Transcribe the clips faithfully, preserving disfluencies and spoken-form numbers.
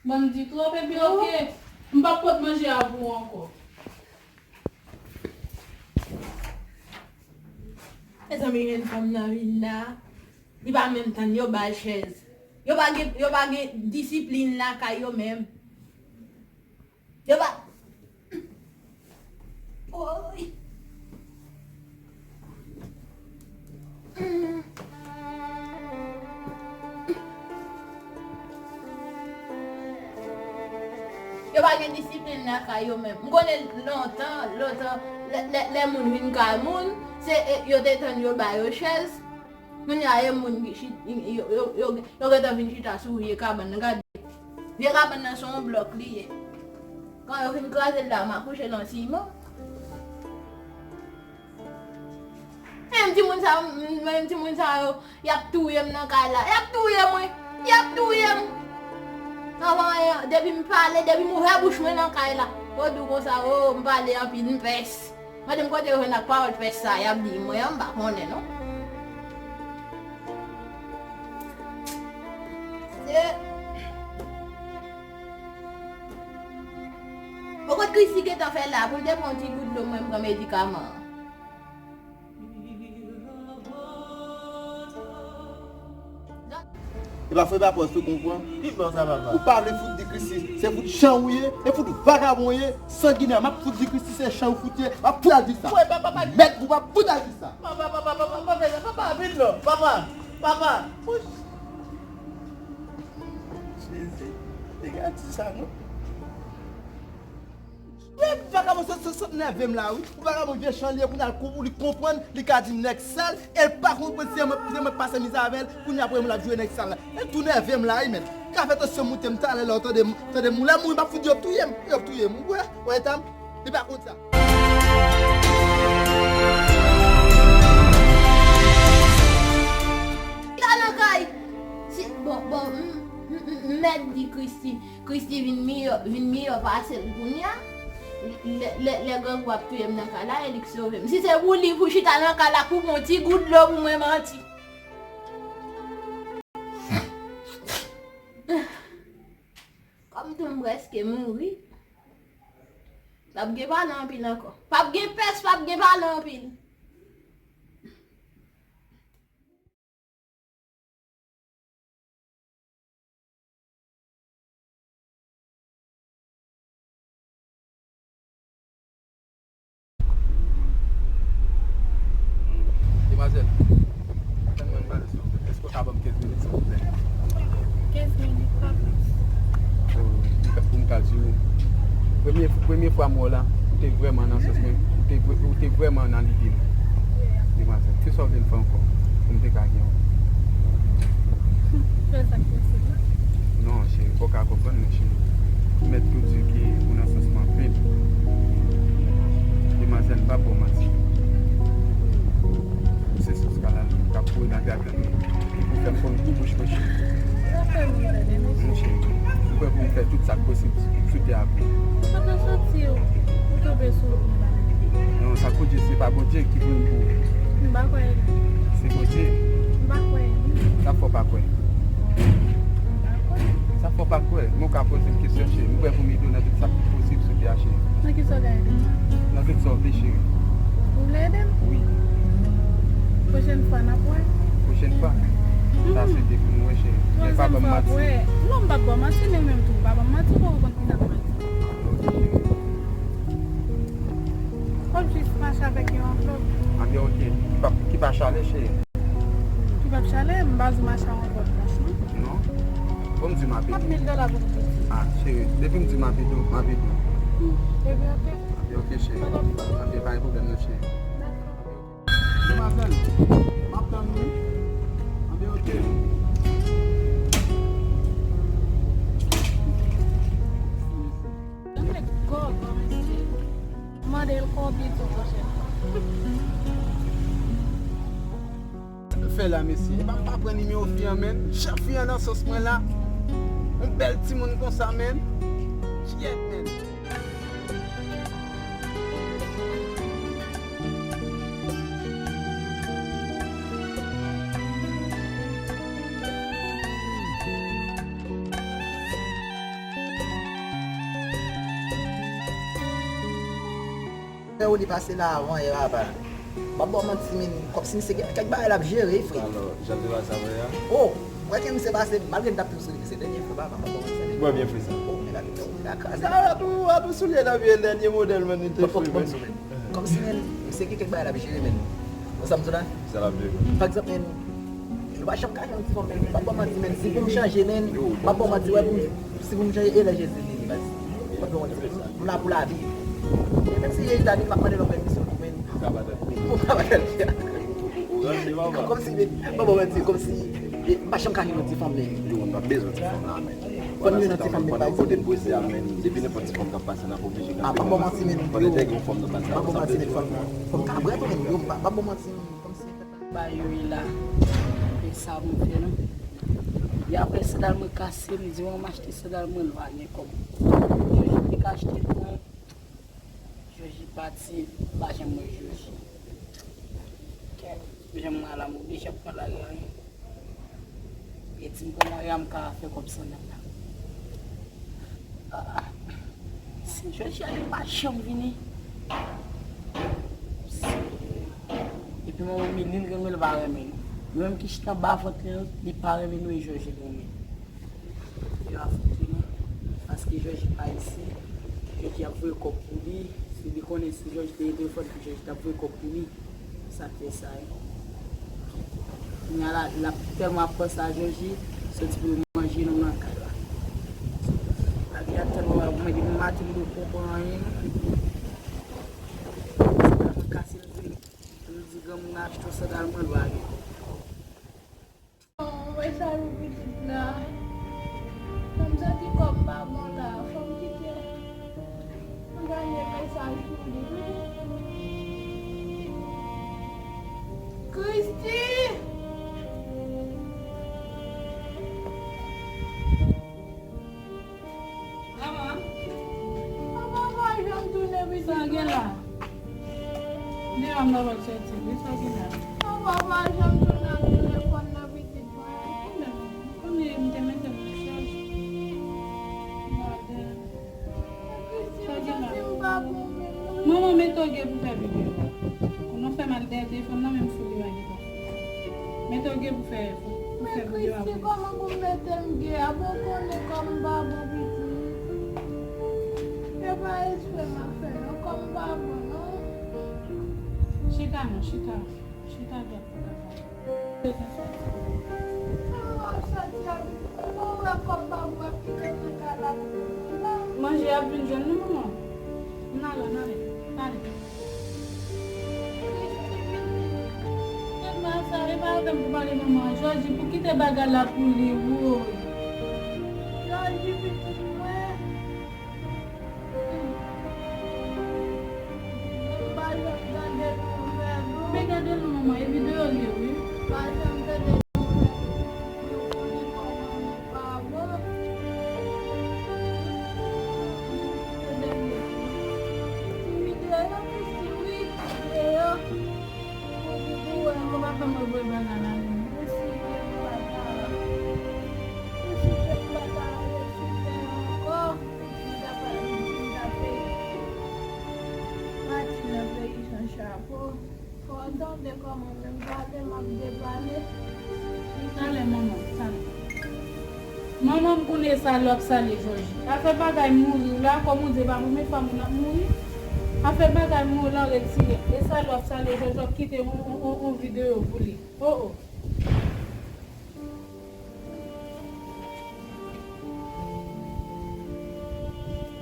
Ban m di twòp, epi oke, m p ap pot manje a pou ou ankò. Mezanmi, jèn fanm nan vin la, li pa menm tann yo ba l chèz. Yo pa gen, yo pa gen disiplin lakay yo menm. Yo pa. Woy. Yo pa gen disiplin lakay yo menm. M konnen lontan, lontan, lè, lè, lè moun vin kay moun, se, e, yo te tann yo ba yo chèz. Kounye a, e moun ki chit, yo, yo, yo, yo gentan vin chita sou vye kabann nan. Gade, vye kabann nan se yon blòk li ye. Kan yo fin kraze l la, m akouche nan siman. Menm timoun sa, menm timoun sa yo, y ap touye m nan kay la. Y ap touye mwen. Y ap touye m. Anvan anyen, depi m pale, depi m ouvè bouch mwen nan kay la, yo di w konsa, o, m pale anpil, m pès. Mande m kote yo jwenn ak pawòl pès sa y ap di mwen an, m pa konnen non. Se. Bon, kot Christy gentan fè la pou l te pran yon ti gout dlo mwen pran medikaman an. E pa fè pa pòz tou konprann. Ki bò sa, papa? Ou pa vle fout di Christy, se fout chan ou ye, e fout vagabon ou ye, sanginè, m ap fout di Christy se chan ou fout ye, m ap fout al di sa. Wè, papa, pa di. Mèt ou p ap fout al di sa. Papa, papa, papa, papa, papa, pa fè sa, papa, vin non, papa, papa. Jezi, te ka di sa, non? Men vagabon sot, sot, sot nève m la, wi. Ou vagabon vye chan li ye, kounye a l kou-, li konprann, li ka di m nèg sal, e l pa konprann se mwen, se mwen k pase mizè avè l, kounye a pou l ap jwe nèg sal la. E tou nève m la, wi, men. Ka fè tansyon moute m talè la, w tande m, tande m, lè m mouri, m ap fout yo touye m, yo touye m, ou wè, wè, eta m. Li pa konn sa. Chita nan kay. Si, bon, bon, m, m, m, m mèt di Christy, Christy vin miyò, vin miyò pase l kounye a. Lè, lè, lè grangou ap touye m nan kay la, e li k sove m. Si se pou li, pou chita nan kay la, pou pran ti gout dlo pou mwen, manti. Kòm tou m prèske mouri. P ap gen pale anpil ankò. P ap gen pès, p ap gen pale anpil. Demwazèl, tann mwen m pale silvouplè. Èske w ka ban m kenz minit, silvouplè? Kenz minit, pa plis. Pou, pou m ka, pou m ka di w, premye, premye fwa m wè w la, ou te vrèman nan sans mwen, ou te vre-, ou te vrèman nan lide m. Demwazèl, kisa w vle m fè ankò pou m te ka gen w? Fè sa k posib la. Non, cheri, fò w ka konprann mwen, cheri. M mèt tou di ke ou nan sans mwen anpil. Demwazèl, m p ap ba w manti. Ou se sous kalal k ap kouri nan gagant mwen, ki pou fè m konn gou bouch mwen, cheri. Ou fè m rèd, wi, mesye. Non, cheri, m prè pou m fè tout sa k posib sou tè a pou ou. Kote w soti w, ou tonbe sou ou la? Non, sa Bondye, se pa Bondye ki vin pou ou. M pa kwè li. Se Bondye. M pa kwè li. Sa fè w pa kwè? M pa kwè. Sa fè w pa kwè? Men w ka poze m kesyon, cheri. M prè pou m ede w nan tout sa ki posib sou tè a, cheri. Nan ki sa w ka ede m la? Nan tout sa w vle, cheri. Ou vle ede m? Wi. Pwochèn fwa n ap wè. Pwochèn fwa? M ta swete pou nou wè, cheri. Men pa ban m manti. Non, m p ap ba w manti, men ou menm tou, pa ban m manti, fò w konn ki sa k manti. Fò w jis mache avèk yon anvlòp. Anben, oke. Ki pa, ki pa chalè, cheri. Ki p ap chalè, m pa di mache a yon pòt blanch, non. Non. Bon, m di m ap ede w. Mil dola pou m di. Ah, cheri, depi m di m ap ede w, m ap ede w. Hmm, ebyen, oke. Anben, oke, cheri. Anben, pa gen pwoblèm, non, cheri. Dakò. Demwazèl, m ap tann ou wi. Anben, oke. Yon nèg gògò, mesye. Mande l konbyen tou pwochèn fwa. Sa l fè la, mesye? Epa m pa pran nimewo fi an, menn. Jan fi an nan sans mwen la. Yon bèl timoun konsa, menn. Kyèt, menn. Frè Rony pase la avan yè papa. M ap ba w manti, men kòmsi misye gen kèk bagay l ap jere, frè. Alò, jan l te pase avan yè a? Oh, wè ke misye pase, malgre m t ap toujou sou li, se dènye fwa, papa, m ap ba w manti, men. Mwen byen fre sa. Oh, men la, men la kraze. Sa a tou, a tou soulye nan pye, dènye modèl, men li te fre, men. Kòmsi, men, misye gen kèk bagay l ap jere, men. Ou sa m di w la? Sa l ap jere. Pa egzanp, men, nou pa janm ka jwenn ti fanm, men, m ap ba w manti, men, si pou m chanje, men, m ap ba w manti, wè, pou, si pou m chanje, e lè Jezi vini, baz. M ap ba w manti, m la pou lavi. E menm si Jezi ta vini, m ap mande l yon pèmisyon tou, men. Ou ka bat l. Ou ka bat l. Kòmsi, men, m ap ba w manti, kòmsi, e, m pa janm ka jwenn yon ti fanm, men. Yo, m pa bezwen ti fanm la, men. Fò n jwenn yon ti fanm, men, pa egzanp. Kote m poze a, men, depi nenpòt ti fanm k ap pase, n ap oblije kanpe. A, m ap ba w manti, men, yo. Pandan te gen yon fanm nan baz la, m ap ba w manti, men, fanm, fanm ka vre tou, men, yo, m ap ba w manti, men, kòmsi. Ba yo ye la. E sa pou m fè non. Epi apre sandal mwen kase, m di, "Bon, m achte sandal mwen, m pa gen kòb." Jòji te ka achte pou mwen. Jòji pati, m pa janm wè Jòji. Kè, jan m wè la, m oblije ap pran lari a, wi. E di m kòman y a m ka fè kòb sandal la. Ah, si Jòji ale pa janm vini. Epi manman Milin gen l pa renmen nou. Nou menm ki chita anba vant li, li pa renmen nou e Jòji li renmen. Yo ap fout li non. Paske Jòji pa isi. Jòji ap voye kòb pou li. Si li konnen si Jòji te gen telefòn pou Jòji t ap voye kòb pou li. Sa k fè sa, wi. Kounye a la, l ap tèlman ap panse a Jòji, soti pou l manje nou nan kay la. Lavi a tèlman mal pou mwen, depi maten m poko pran anyen non. Sandal mwen kase, m di, m di granmoun achte yon sandal mwen, l pa gen. Mwen salye pitit la. Fò m santi kò m pa bon la. Fò m kite. Mwen gade mesaj pou li, wi. Christy! Manman. Papa pa janm tounen pitit mwen. Sa gen la? Deyò m nan wè soti wi, sa gen la? Papa pa janm tounen ak telefòn nan pitit mwen. Konnen m te mete l nan chaj. Gade. Sa gen la? Manman, mete w gen pou fè videyo. Konnen w fè mal dèyè telefòn nan, menm sou li pa gen tan. Mete w gen pou fè, pou, pou fè videyo a pou li. Men Christy, kòman pou m mete m gen a? Bon, konnen kò m pa bon pitit. E pa espre m ap fè non, kò m pa bon non. Chita non, chita. Chita dwat pou kaka. Bezwen soti. Sa m ap soti a, bon, wè kò m pa bon, m ap kite nan kay la pou mwen la. Manje ap vin jwenn nou, manman. N ale, n ale. N ale. Kèt mal sa, e pa avè m pou pale manman an. Jòji pou kite bagay la pou li, woy. Jòji pitit mwen. M pa janm gade l non, frè, non. Men gade l non, manman, e videyo l ye, wi. Pa janm gade l non, frè. Yo konnen kòman nou pa bon. Videyo yo piti wi, videyo. Pou, pou, pou wè. Ou pa fè m revoye bagay la, non. Mèsi, ke m pa ta, mèsi, ke m pa ta resi fè ankò. M ta pa, m ta peye. Pati nan peyi san chapo. Fò w tande kòman menm pale m ap depale. Talè, manman, talè. Manman, m konnen e salye w ap salye Jòji. Afè bagay mouri w la, kòm ou di, e pa premye fwa moun ap mouri. Afè bagay mouri la, retire. E salye w ap salye Jòji, w ap kite yon, yon, yon, yon videyo pou li. Oh, oh.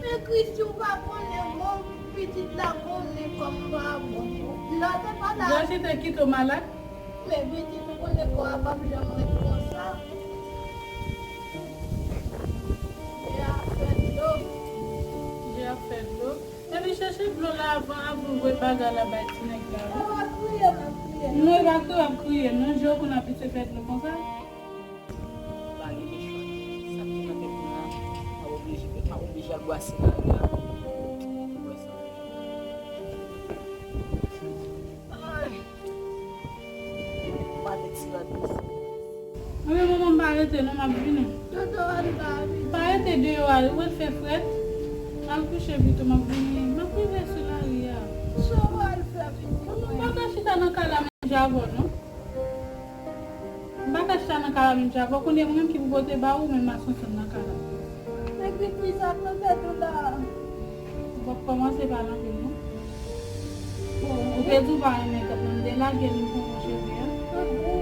Men Christy, ou pa konnen, bon, pitit la konnen kò m pa bon. Lè w te pale a Jòji te kite w malad? Men pitit, ou konnen kò a p ap janm ret konsa. Je a fè dlo. Je a fè dlo. Epi chèche dlo la avan, avan voye bagay la bay ti nèg la, wi. Ou pa kriye, m ap kriye. Non, e pa kriye w ap kriye, non, je w konn abitye fè dlo konsa. Pa gen chwa. Sa ki nan tèt mwen an, m ap oblije, m ap oblije al bwase lari a. Ay. Mwen manman, m pa rete non, m ap vini. Tonton Ann pa vini. Pa rete deyò a, ou wè l fè frèt. Al kouche pito, m ap vini. M ap rive sou lari a. Sa w pral fè, pitit mwen? M pa ka chita nan kay la menm jan avè w, non. M pa ka chita nan kay la menm jan avè w. Kounye a, mwen menm ki pou pote ba ou, men m a sonson nan kay la. Nèg li plis ak nan tèt ou la. Ou p ap kòmanse pale anpil, non. Ou te di w pa renmen kòb nan, m te lage l pou yon cheve a. Ou,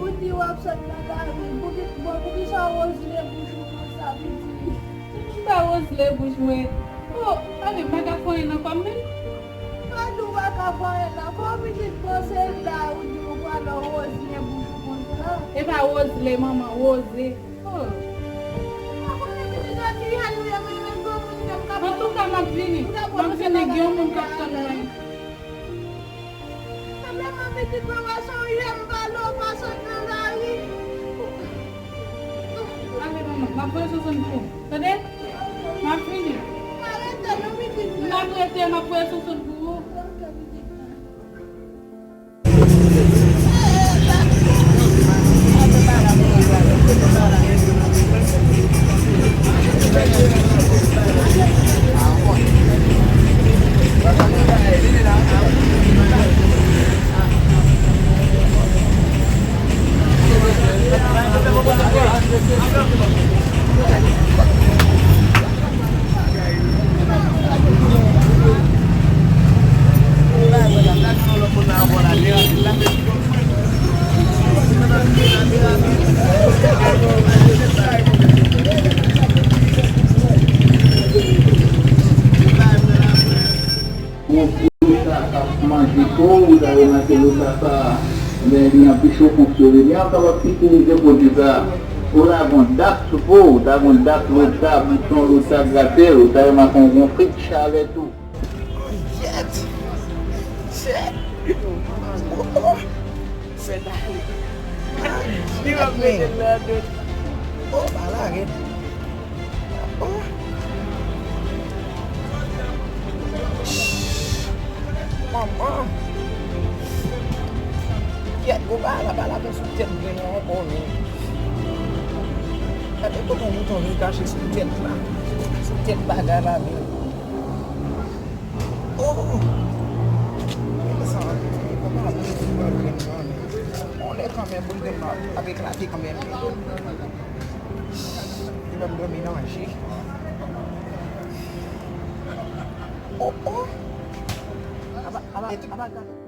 ou di w ap sot nan lari. Pouki, bon, poukisa w wozle bouch ou konsa, pitit? M pa wozle bouch mwen. Oh, ale, m pa ka fè anyen nan kò m menm. Mwen di w pa ka fè anyen nan kò w, pitit, panse la, ou di w pral wozle bouch ou konsa. E pa wozle, manman, woze. Oh. Antouka, m ap vini. M ap vini, gen yon moun k ap tann mwen. Mwen menm pitit mwen, wè sonje m pale w pa sot nan lari. Ale, manman, m ap voye sou sonn pou ou. Tande? M ap vini. Pa rete non, pitit mwen. M ap rete, m ap voye sou sonn pou ou. Ok, pitit mwen. Yon gwo sa k ap manje po, ou ta remake lo sa sa, men li anpeche w fonksyone. Li ankò ap itilize pwodui sa. Ou ta gon dat sou po, ou ta gon dat, lo ta bouton, lo ta gratèl, ou ta remake yon gwo frik chalè tou. Kiyèt! Chè! Oh, oh! Fè dale. Li va mete l nan de. Oh, pa la rèd. Oh. Manman. Kiyèt, go ba la, ba la, men sou tèt grenn nan ankò, men. Gade kote yon bouton vin kache sou tèt la. Sou tèt bagay la, men. Oh! Sa, kòman ap vin pran grenn nan, men? On lè kanmenm, pou l vin ap eklate kanmenm. Li ban m dòmi nan je. Oh, oh! Aba, aba, aba, gade.